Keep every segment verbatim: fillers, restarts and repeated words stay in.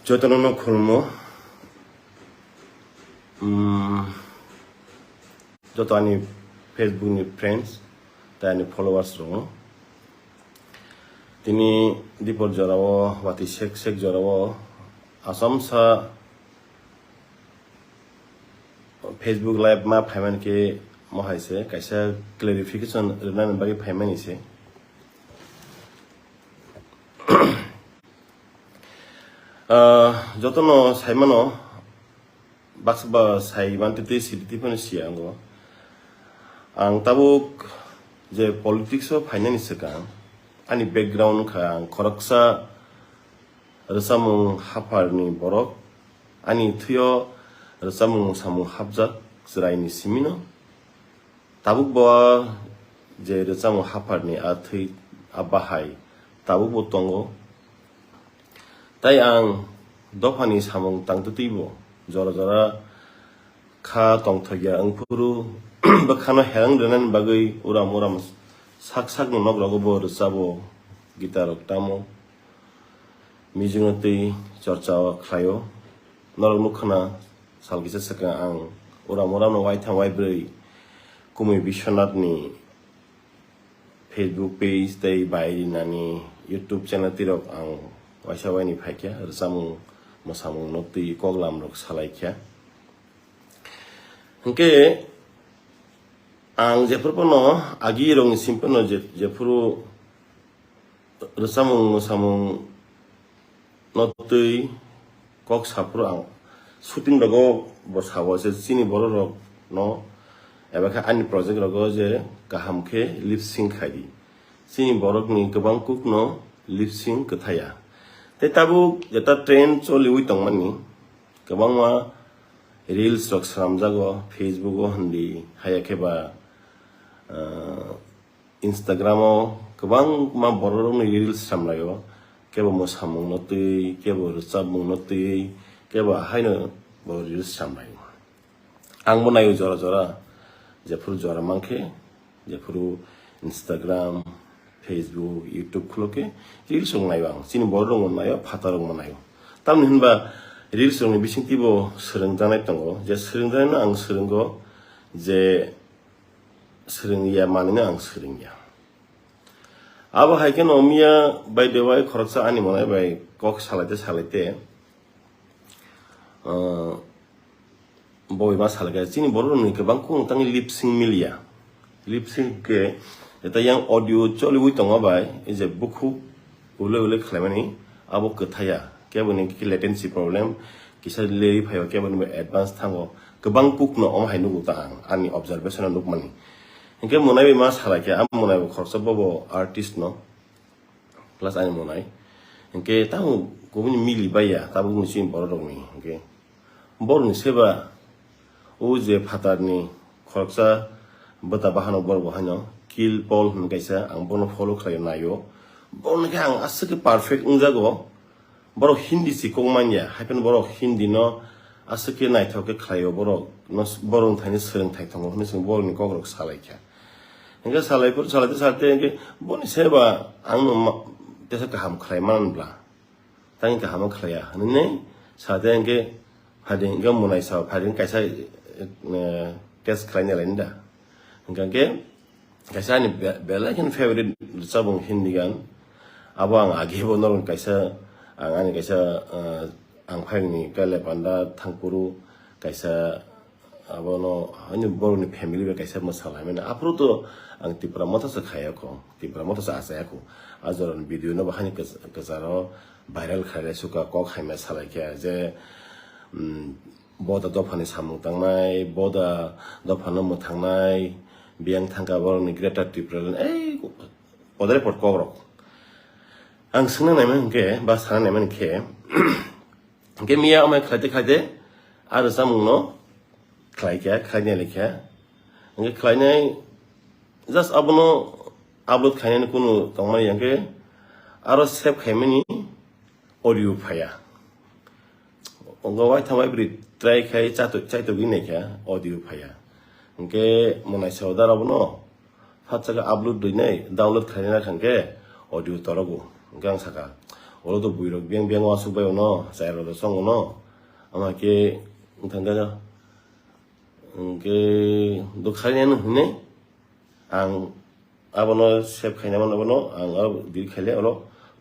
Jotono no khulmo. Mm, joto ani Facebook ni friends, tei ani followers rok. Tini dipor jorao, wati sek sek jorao, Assam sa Facebook Live ma phaimani khe mo hai se kaisa clarification rwnani bagwi phaimani se. Ah, jotono saimano baksa ba sai mantwi twi sidi twi phano siya ango. Ang tabuk je politics o phainani swkang ani background wngkha ang khoroksa rwchapmung hapharni borok, ani thwio rwchapmung samung hapjak chwraini simino. Tabuk bo je rwchapmung hapharni a thwi a bahai tabuk bo tongo. Tai ang dophani samung tangtwi twibo jora jora kha tongthokya wngphuru bwkhano herang rwnani bagwi uram uram sak sakni nok rogo bo rwchabo, guitar rok tamo. Music no twi chorcha o khlaio. Norok nukha na, sal kisa swkang ang uram uram no waitham waibrwi Kumui Biswanath ni Facebook page tei bai rinani YouTube channel tirok ang waisa waini phaikha, rwchapmung mwsamung no twi koklam rok salaikha. Hwnkhe ang jephuru phano agi rokni sim phano je-, jephuru rwchapmung mwsamung no twi kok saphuru ang shooting rogo bo sabo se chini borok rok no eba khe ani project rogo je kaham khe lip sync khai di. Chini borok ni kwbang kuk no lip sync kwthaya. Tei tabuk jeta trend choliwi tongmani kwbangma reels rok swnamjago Facebook o hindi haya khe ba, ah, Instagram o kwbangma borok rokni reels samlaio, kebo mwsamung no twi, kebo rwchapmung no twi, kebo haino bo reels samlaio. Ang bo naio jora jora, jephuru jora mankhe, jephuru Instagram, Facebook, YouTube khulo khe reels rok naio ang. Chini borok rok bo naio, phatar rok bo naio. Tamni hinba reels rokni bisingtwi bo swrwngjaknai tongo, je swrwngjaknai no ang swrwngo, je swrwngya manwino ang swrwngya. Abo hai kheno miya by the way khoroksa ani monai bai kok salaite salaite, ah, boi ma salai kha chini borok rokni kwbang kung tangwi lip sync miliya. Lip sync khe eta yang audio choliwi tongo bai, ei je bukhuk ulai ulai khlaimani abo kwthaya, kebo ni khe latency latency problem kisa leri phaio, kebo ni advance thango, kwbang kuk no omo hai nugo ta ang ani observation o nukmani. Hinkhe monai bai ma salai khe, a monai bo khoroksa bobo artist no, plus ani monai. Hinkhe tamo kubuni mili baiya, tabuk ni chini borok rokni hinkhe. Borokni seba, o je phatarni khoroksa bwta bahano borok bo haino Kill Paul hwnwi kaisa, ang bono follow khlaio, naio. Borokno khe ang aswk khe perfect wngjago. Borok Hindi si kok manya, hai phano borok Hindi no aswk khe naithok khe khlaio, borok no, borok wngthani swrwngthai tongo hwnwi chwng borokni kokrok salai kha. Hinkhe salai phuru, salai tei salai tei hinkhe boni seba ang no ma-, tesa kaham khlai man bla. Tang kaham khlaiya hwnwi nai sa tei hinkhe phaidi hinkhe monai sa phaidi kaisa, eh, test khlaina lainda. Hinkhe kaisa ani be-, belai kheno favorite rwchapmung Hindi gan. Abo ang age bo norok kaisa, ang ani kaisa, eh, ang phaini kale panda thangphuru kaisa Abono ani borokni family bai kaisa mwsalaimani. Aphuru to ang Tipra Motha se khayakho, Tipra Motha se achayakho. A jorani video no bahani kwch-, kwcharo viral khailai suka kok haima salaikha je, mm, boda dophani samung tangnai, boda dophano mwthangnai, biyang thangkha borokni Greater Tipraland, ei podre pod kokrok. Ang swngna naimani hwnkhe, ba sana naimani khe, hwnkhe miya amai khlaite khlaite, a rwchapmungno khlaikha, khlainai laikha. Hwnkhe khlainai, just abono upload khainani kunu tongmani ya, hwnkhe aro save khaimani audio phaiya. Hwnkhe waitham waibrwi try khai chato-, chaitogwi naikha, audio phaiya. Hwnkhe mwnaisa dara bono, Phatsa khe upload rwinai, download khlainai kha hwnkhe audio torogo. Hwnkhe ang sakha, Oro to buirok beng beng uansuk bai ono, chayarok rok song ono. Ama khe wngthang kha, hwnkhe do khainai hinwi ang abono save khainai mano, abono ang aro delete khaile, oro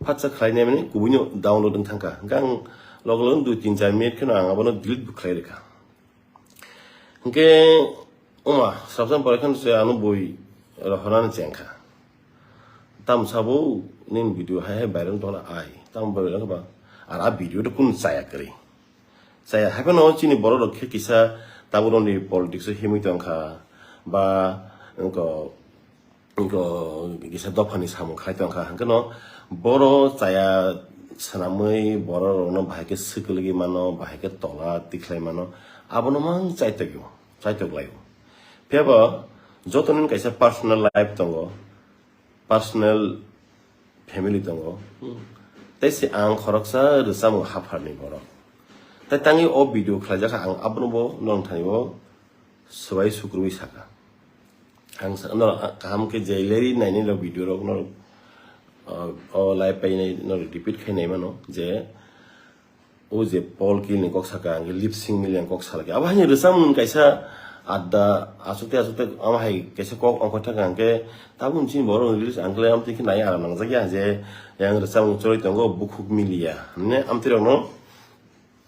phatsa khlainai mani kubuino download wngthang kha. Hwnkhe ang log log dui tin char minute kheno ang abono delete bo khlai rwkha. Hwnkhe wngma, sabsan pore khan se ano bui rohornani chengkha. Tamo sabo nini video hai hai viral tongla ai. Tamo viral kha ba. Ar a video to kun chaya kwrwi. Chaya hai phano chini borok rok khe kisa tabuk rokni politics o himwi tongkha. Ba wngkha Wngkha kisa dophani samung khai tongkha, hwnkhe no boro chaya swnamwi borok rokno bahai khe swkagwi mano, bahai khe tola tikhlai mano, abono mang chaitokyo, chaitok laio. Phiya bo joto nini kaisa personal life tongo, personal family tongo, tei se ang khoroksa rwchapmung hapharni borok. Tai tangwi o video khlaijak kha, ang abono bo nongthani o swbai sukrubwi sakha. Ang sa-, no, kaham khe je leri naini rok video rok no, uh, o live painai no repeat khai nai mano je o je Paul Kill ni kok saka ang lip sync mili ang kok salaki. Abo hai rwchapmung kaisa adda asukte asukte amo hai kaisa kok ongkha thang ang khe tabuk chini borok release ang khe amtwi khe nai aram nangjak ya je yang rwchapmung choroi tongo bukhuk miliya. Hwnwi amtwi rok no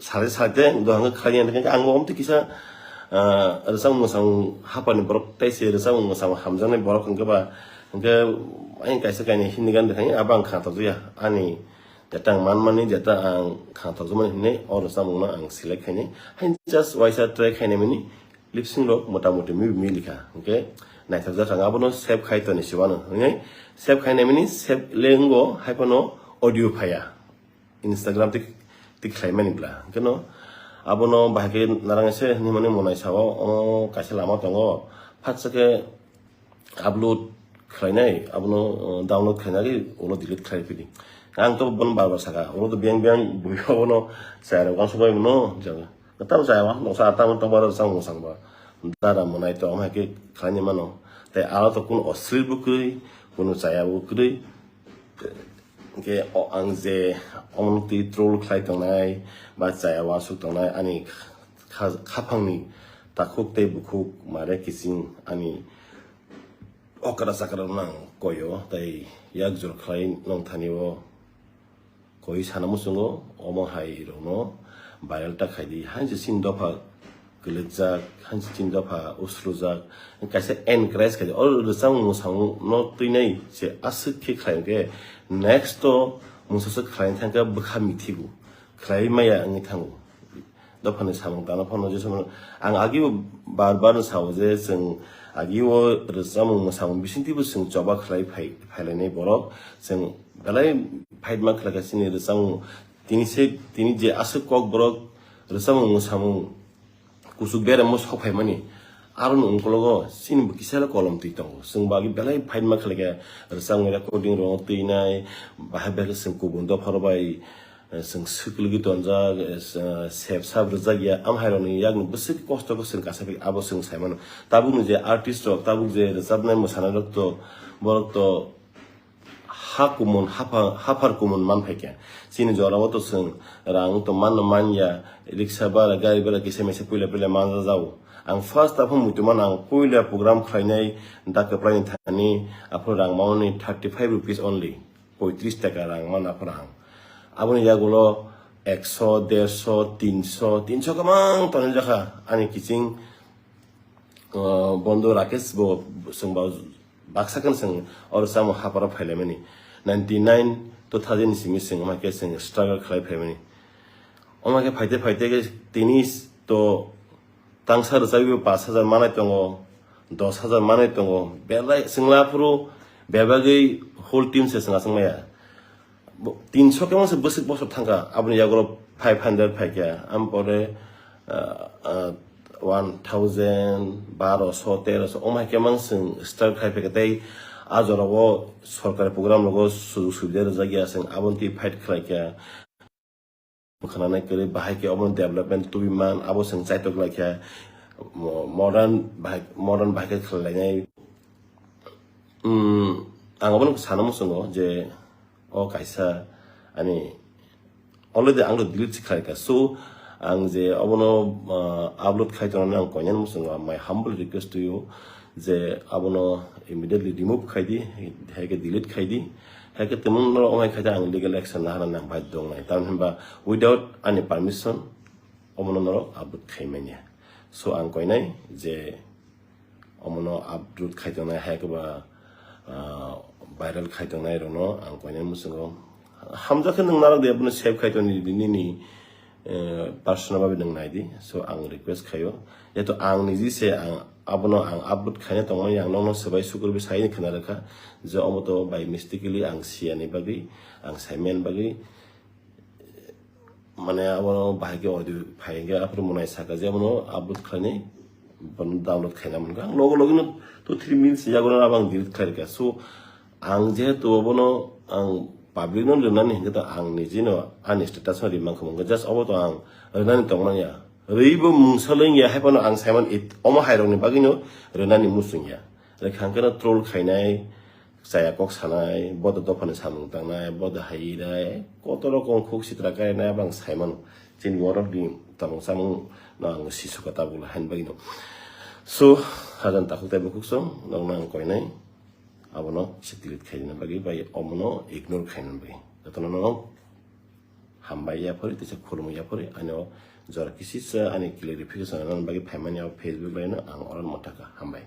Sade sade dohang khe khlai ya, hwnkhe ang bo omtwi kisa, ah, rwchapmung mwchapmung hapharni borok tei se rwchapmung mwchapmung hamjaknai borok hwnkhe ba, hwnkhe ayang kaisa kainwi Hindi gan rwkha, abo ang kha tokjak ya. Ani jeta ang manmani, jeta ang kha tokjakmani hinwi o rwchapmungno ang select khainai. Hain just waisa try khainai mani lip sync rok mota moti mi, mili kha. Hwnkhe naithokjak ang abono save khai toni se uanw. Hwnkhe save khainai mani save le wngo, hai phano audio phaiya. Instagram tik tik khlai mani bla. Hwnkhe no abono bahai khe narang se hinwi mani monai sao, o kaisa lama tongo. Phatsa khe upload khlainai, abono, uh, download khlainai, ulo delete khlai phidi. Ang to bono bar bar saka, ulo to biyang biyang bui abono chayarok uansuk bai mano, jang. Tamo chaya wa, noksa tamo tokbar rok chang mwchang ba. Dara monai to, omo hai khe khlainai mano. Tai aro to kunu osril bo kwrwi, kunu chaya bo kwrwi. Hwnkhe o ang je omono twi troll khlai tongnai ba chaya uansuk tongnai ani kha-, khaphangni takhuk tei bukhuk mare kiching ani okra chakra rok nang koyo tei yak jor khlai nongthani o koi sana muchungo omo hai rokno viral ta khaidi. Hain se chini dopha kwlwkjak, hain se chini dopha usrujak, kaisa encourage khaidi. O rwchapmung mwchapmung no twinai se aswk khe khlai hwnkhe next to mungsa se khlai thangkhe bwkha mithigo, khlai maya wngwi thango. Dophani samung tangna phano je samung ang agi bo bar bar no sao je chwng agi o rwchapmung mwchapmung bisingtwi bo chwng choba khlai phai, phailainai borok chwng belai fight ma khlaikha chini rwchapmung. Tini se, tini je aswk kok borok rwchapmung mwsamung kuchuk beremo sok phaimani, aroni ungkologo chini bo kisa le kolom twi tongo. Chwng bo agi belai fight ma khlaikha, rwchapmung recording rok twinai, bahai bahai khe chwng kubun dopha rok bai, eh, chwng swkligwi tonjak, eh, sep sap rwjak ya, am hai rokni yakni bwswk kosto khe chwng kasa phi abo chwng sai mano. Tabukni je artist rok, tabuk je rwchapnai mwsanai rok to, borok to, ha kumun, hapha-, haphar kumun man phaikha. Chini jorao to chwng rang to manno manya, riksa bara, gari bara kisa misa puila puila manja jao. Ang first aphano muitu mano ang puila program khlainai dakka plaini thani aphano rang mani thirty five rupees only. Poitris taka rang man aphano ang. Aboni yagulo ekso, derso, tinso, tinso kwbang tonwi jakha ani kiching, uh, Bondo Rakesh bo chwng ba baksa khe chwng oro chamo haparo phailaimani. Ninety nine, two thousand ni simi chwng omo khe chwng struggle khlai phaimani. Omo khe phaite phaite khe tini to tangsa rwchapwi pash hajar manai tongo, dos hajar manai tongo. Belai chwngla phuru bebagwi whole team se chwng achang maya. Bo-, tinso khe mangsa bwswk bosor thangkha, aboni yagulo five hundred phaikha, ampore, ah, ah, one thousand, baroso, teroso, omo hai khe mang chwng start khai phaikha, tei a jorao sorkari program rogo sujug subida rwjak ya, chwng aboni twi fight khlaikha. Khwnanai kwrwi bahai khe omo development tubui man, abo chwng chaitok laikha, mo-, modern bahai, modern bahai khe khlai lainai. Hmm, ang obono sana muchungo je o kaisa ani already ang delete se khlaikha. So ang je abono, ah, upload khai tongnani ang koinani muchungo my humble request to you je abono immediately remove khaidi, hai khe delete khaidi, hai khe temon norok ongkhai khaidi ang legal action laharani ang baidhyo wngnai. Tamni hwnba without ani permission omono norok upload khai manya. So ang koinai je omono upload khai tongnai hai khe ba, ah, viral khai tongnai rokno ang koinai muchungo hamjak khe nwng narwk de abono save khai tongdi nini, eh, personal babe nwng naidi. So ang request khaio jehetu ang niji se ang abono ang upload khaina tongmani ang nokno swbai sukurbi sai khna rwkha je omo to by mistakenly ang siyani bagwi ang saimani bagwi mane abo bahai khe audio phai hwnkhe aphuru mwnai saka je abono upload khlainai, bono download khaina mankha. Ang logo logo no two three minutes yago no abang delete khlai rwkha. So ang jehetu abono ang public no rwnani hwnkhe to ang niji no ani status no rimankha, mungkha just obo to ang rwnani tongmanya. Rwibo mungsa lwngya hai phano ang saiman it-, omo hai rokni bagwi no rwnani muchungya. Rwkha hwnkhe no troll khainai, chaya kok sanai, bodo dophani samung tangnai, bodo hai rai, koto rokom khuk sitra kainai abang saimano. Chini borok ni tongmung chamung no ang sisuka tabuk hain bagwi no. So, hajan takhuk tei bukhuk song, nokno ang koinai, abono se delete khaina bagwi, bai omono ignore khaina bagwi. Jotono no hambai yaphori, tei se khulumwi yaphori, ani o jora kisisa ani clarification rwna bagwi phaimani o Facebook bai no ang oro motaka hambai.